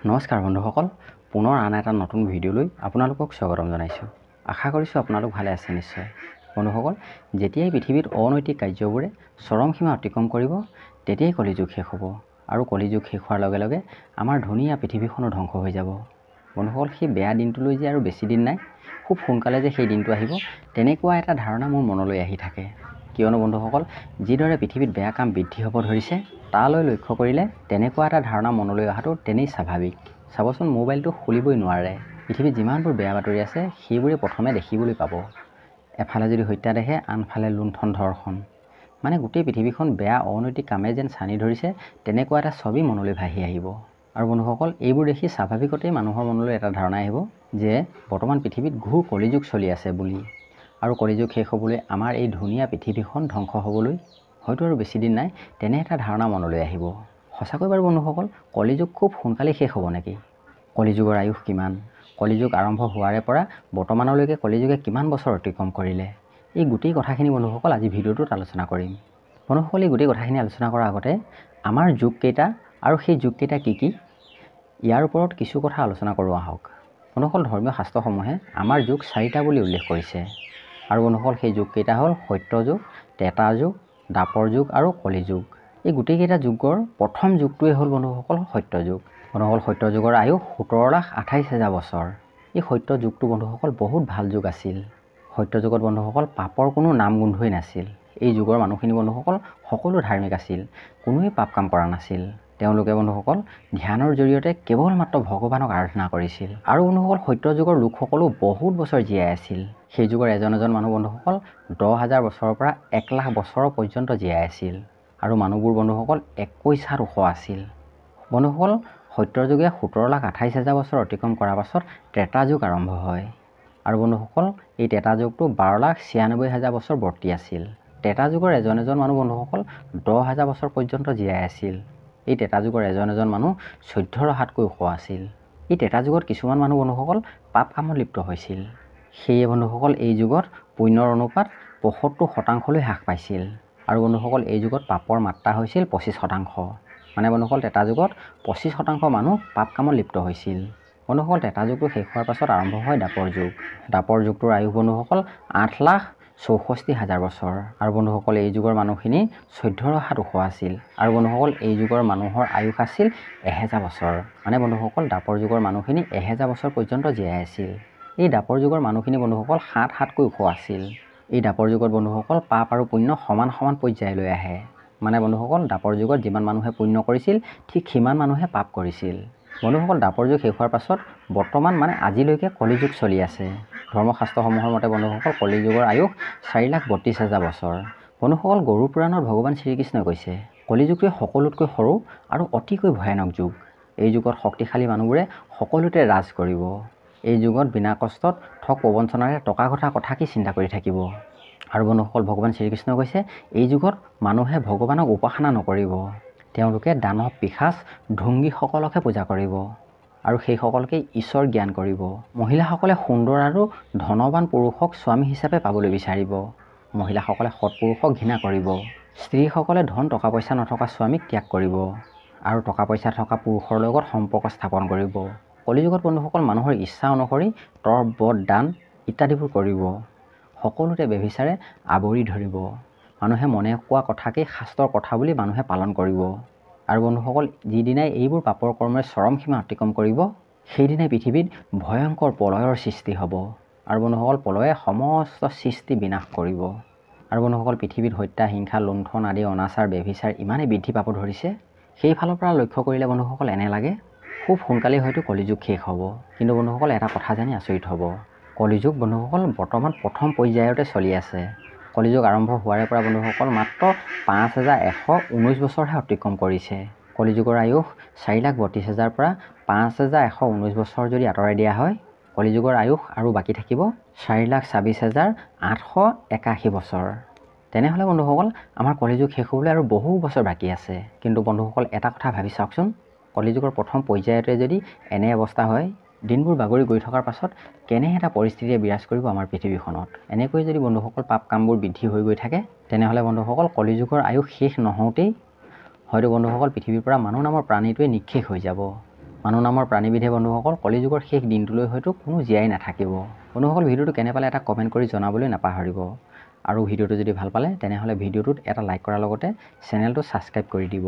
নমস্কাৰ বন্ধুসকল, পুনৰ আন এটা নতুন ভিডিঅ'লৈ আপোনালোকক স্বাগতম জনাইছোঁ। আশা কৰিছোঁ আপোনালোক ভালে আছে নিশ্চয়। বন্ধুসকল, যেতিয়াই পৃথিৱীত অনৈতিক কাৰ্যবোৰে চৰম সীমা অতিক্ৰম কৰিব, তেতিয়াই কলিযুগ শেষ হ'ব আৰু কলিযুগ শেষ হোৱাৰ লগে লগে আমাৰ ধুনীয়া পৃথিৱীখনো ধ্বংস হৈ যাব। বন্ধুসকল, সেই বেয়া দিনটোলৈ যে আৰু বেছি দিন নাই, খুব সোনকালে যে সেই দিনটো আহিব, তেনেকুৱা এটা ধাৰণা মোৰ মনলৈ আহি থাকে। কিয়নো বন্ধুসকল, যিদৰে পৃথিৱীত বেয়া কাম বৃদ্ধি হ'ব ধৰিছে, তালৈ লক্ষ্য কৰিলে তেনেকুৱা এটা ধাৰণা মনলৈ অহাটো তেনেই স্বাভাৱিক। চাবচোন, মোবাইলটো খুলিবই নোৱাৰে, পৃথিৱীত যিমানবোৰ বেয়া বাতৰি আছে সেইবোৰে প্ৰথমে দেখিবলৈ পাব। এফালে যদি হত্যা দেখে, আনফালে লুণ্ঠন ধৰ্ষণ, মানে গোটেই পৃথিৱীখন বেয়া অনৈতিক কামে যেন ছানি ধৰিছে, তেনেকুৱা এটা ছবি মনলৈ ভাহি আহিব। আৰু বন্ধুসকল, এইবোৰ দেখি স্বাভাৱিকতেই মানুহৰ মনলৈ এটা ধাৰণা আহিব যে বৰ্তমান পৃথিৱীত ঘোৰ কলিযুগ চলি আছে বুলি, আৰু কলিযুগ শেষ হ'বলৈ আমাৰ এই ধুনীয়া পৃথিৱীখন ধ্বংস হ'বলৈ হয়তো আৰু বেছি দিন নাই, তেনে এটা ধাৰণা মনলৈ আহিব। সঁচাকৈ বাৰু বন্ধুসকল, কলিযুগ খুব সোনকালেই শেষ হ'ব নেকি? কলিযুগৰ আয়ুস কিমান? কলিযুগ আৰম্ভ হোৱাৰে পৰা বৰ্তমানলৈকে কলিযুগে কিমান বছৰ অতিক্ৰম কৰিলে? এই গোটেই কথাখিনি বন্ধুসকল আজি ভিডিঅ'টোত আলোচনা কৰিম। বন্ধুসকল, এই গোটেই কথাখিনি আলোচনা কৰাৰ আগতে আমাৰ যুগকেইটা আৰু সেই যুগকেইটা কি কি, ইয়াৰ ওপৰত কিছু কথা আলোচনা কৰোঁ আহক। বন্ধুসকল, ধৰ্মীয় শাস্ত্ৰসমূহে আমাৰ যুগ চাৰিটা বুলি উল্লেখ কৰিছে। আৰু বন্ধুসকল, সেই যুগকেইটা হ'ল সত্যযুগ, ত্ৰেতা যুগ, দ্বাপৰ যুগ আৰু কলিযুগ। এই গোটেইকেইটা যুগৰ প্ৰথম যুগটোৱে হ'ল বন্ধুসকল সত্যযুগ। বন্ধুসকল, সত্যযুগৰ আয়ুস 17,28,000 বছৰ। এই সত্যযুগটো বন্ধুসকল বহুত ভাল যুগ আছিল। সত্যযুগত বন্ধুসকল পাপৰ কোনো নাম গোন্ধই নাছিল। এই যুগৰ মানুহখিনি বন্ধুসকল সকলো ধাৰ্মিক আছিল, কোনোৱে পাপ কাম কৰা নাছিল। তেওঁলোকে বন্ধুসকল ধ্যানৰ জৰিয়তে কেৱল মাত্ৰ ভগৱানক আৰাধনা কৰিছিল। আৰু বন্ধুসকল, সত্যযুগৰ লোকসকলো বহুত বছৰ জীয়াই আছিল। সেই যুগৰ এজন এজন মানুহ বন্ধুসকল 10,000 বছৰৰ পৰা 1,00,000 বছৰৰ পৰ্যন্ত জীয়াই আছিল। আৰু মানুহবোৰ বন্ধুসকল 21 হাত ওখ আছিল। বন্ধুসকল, সত্যযুগে 17,28,000 বছৰ অতিক্ৰম কৰাৰ পাছত ত্ৰেতা যুগ আৰম্ভ হয়। আৰু বন্ধুসকল, এই ত্ৰেতা যুগটো 12,96,000 বছৰ বৰ্তি আছিল। ত্ৰেতা যুগৰ এজন এজন মানুহ বন্ধুসকল 10,000 বছৰ পৰ্যন্ত জীয়াই আছিল। এই ত্ৰেতা যুগৰ এজন এজন মানুহ 14 হাতকৈ ওখ আছিল। এই ত্ৰেতা যুগত কিছুমান মানুহ বন্ধুসকল পাপ কামত লিপ্ত হৈছিল। সেয়ে বন্ধুসকল, এই যুগত পুণ্যৰ অনুপাত 75% হ্ৰাস পাইছিল। আৰু বন্ধুসকল, এই যুগত পাপৰ মাত্ৰা হৈছিল 25%। মানে বন্ধুসকল, ত্ৰেতা যুগত 25% মানুহ পাপ কামত লিপ্ত হৈছিল। বন্ধুসকল, ত্ৰেতা যুগটো শেষ হোৱাৰ পাছত আৰম্ভ হয় দ্বাপৰ যুগ। দ্বাপৰ যুগটোৰ আয়ুস বন্ধুসকল 8,64,000 বছৰ। আৰু বন্ধুসকল, এই যুগৰ মানুহখিনি 14 হাত ওখ আছিল। আৰু বন্ধুসকল, এই যুগৰ মানুহৰ আয়ুস আছিল 1000 বছৰ। মানে বন্ধুসকল, দ্বাপৰ যুগৰ মানুহখিনি 1000 বছৰ পৰ্যন্ত জীয়াই আছিল। এই দ্বাপৰ যুগৰ মানুহখিনি বন্ধুসকল 7 হাতকৈ ওখ আছিল। এই দ্বাপৰ যুগত বন্ধুসকল পাপ আৰু পুণ্য সমান সমান পৰ্যায়লৈ আহে। মানে বন্ধুসকল, দ্বাপৰ যুগত যিমান মানুহে পুণ্য কৰিছিল, ঠিক সিমান মানুহে পাপ কৰিছিল। বন্ধুসকল, দ্বাপৰ যুগ শেষ হোৱাৰ পাছত বৰ্তমান মানে আজিলৈকে কলিযুগ চলি আছে। ধৰ্মশাস্ত্ৰসমূহৰ মতে বন্ধুসকল, কলিযুগৰ আয়ুস 4,32,000 বছৰ। বন্ধুসকল, গৰুড় পুৰাণত ভগৱান শ্ৰীকৃষ্ণই কৈছে, কলিযুগটোৱে সকলোতকৈ সৰু আৰু অতিকৈ ভয়ানক যুগ। এই যুগত শক্তিশালী মানুহবোৰে সকলোতে ৰাজ কৰিব। এই যুগত বিনা কষ্টত ঠগ প্ৰবঞ্চনাৰে টকা ঘটা কথা কি চিন্তা কৰি থাকিব। আৰু বন্ধুসকল, ভগৱান শ্ৰীকৃষ্ণই কৈছে, এই যুগত মানুহে ভগৱানক উপাসনা নকৰিব, তেওঁলোকে দানৱ পিশাচ ঢুংগীসকলকহে পূজা কৰিব আৰু সেইসকলকে ঈশ্বৰ জ্ঞান কৰিব। মহিলাসকলে সুন্দৰ আৰু ধনৱান পুৰুষক স্বামী হিচাপে পাবলৈ বিচাৰিব। মহিলাসকলে সৎ পুৰুষক ঘৃণা কৰিব। স্ত্ৰীসকলে ধন টকা পইচা নথকা স্বামীক ত্যাগ কৰিব আৰু টকা পইচা থকা পুৰুষৰ লগত সম্পৰ্ক স্থাপন কৰিব। কলিযুগত বন্ধুসকল মানুহৰ ইচ্ছা অনুসৰি তৰ্প বধ দান ইত্যাদিবোৰ কৰিব। সকলোতে ব্যভিচাৰে আৱৰি ধৰিব। মানুহে মনে কোৱা কথাকেই শাস্ত্ৰৰ কথা বুলি মানুহে পালন কৰিব। আৰু বন্ধুসকল, যিদিনাই এইবোৰ পাপৰ কৰ্মৰে চৰম সীমা অতিক্ৰম কৰিব, সেইদিনাই পৃথিৱীত ভয়ংকৰ প্ৰলয়ৰ সৃষ্টি হ'ব। আৰু বন্ধুসকল, প্ৰলয়ে সমস্ত সৃষ্টি বিনাশ কৰিব। আৰু বন্ধুসকল, পৃথিৱীত হত্যা, হিংসা, লুণ্ঠন আদি অনাচাৰ ব্যভিচাৰ ইমানেই বৃদ্ধি পাব ধৰিছে, সেইফালৰ পৰা লক্ষ্য কৰিলে বন্ধুসকল এনে লাগে খুব সোনকালেই হয়তো কলিযুগ শেষ হ'ব। কিন্তু বন্ধুসকল, এটা কথা জানি আচৰিত হ'ব, কলিযুগ বন্ধুসকল বৰ্তমান প্ৰথম পৰ্যায়তে চলি আছে। কলিযুগ আৰম্ভ হোৱাৰে পৰা বন্ধুসকল মাত্ৰ 5,119 বছৰহে অতিক্ৰম কৰিছে। কলিযুগৰ আয়ুস 4,32,000 পৰা 5,119 বছৰ যদি আঁতৰাই দিয়া হয়, কলিযুগৰ আয়ুস আৰু বাকী থাকিব 4,26,881 বছৰ। তেনেহ'লে বন্ধুসকল, আমাৰ কলিযুগ শেষ হ'বলৈ আৰু বহু বছৰ বাকী আছে। কিন্তু বন্ধুসকল, এটা কথা ভাবি চাওকচোন, কলিযুগৰ প্ৰথম পৰ্যায়তে যদি এনে অৱস্থা হয়, দিনবোৰ বাগৰি গৈ থকাৰ পাছত কেনে এটা পৰিস্থিতিয়ে বিৰাজ কৰিব আমাৰ পৃথিৱীখনত। এনেকৈ যদি বন্ধুসকল পাপ কামবোৰ বৃদ্ধি হৈ গৈ থাকে, তেনেহ'লে বন্ধুসকল কলিযুগৰ আয়ুস শেষ নহওঁতেই হয়তো বন্ধুসকল পৃথিৱীৰ পৰা মানুহ নামৰ প্ৰাণীটোৱে নিঃশেষ হৈ যাব। মানুহ নামৰ প্ৰাণীবিধে বন্ধুসকল কলিযুগৰ শেষ দিনটোলৈ হয়তো কোনো জীয়াই নাথাকিব। বন্ধুসকল, ভিডিঅ'টো কেনে পালে এটা কমেণ্ট কৰি জনাবলৈ নাপাহৰিব। আৰু ভিডিঅ'টো যদি ভাল পালে তেনেহ'লে ভিডিঅ'টোত এটা লাইক কৰাৰ লগতে চেনেলটো ছাবস্ক্ৰাইব কৰি দিব।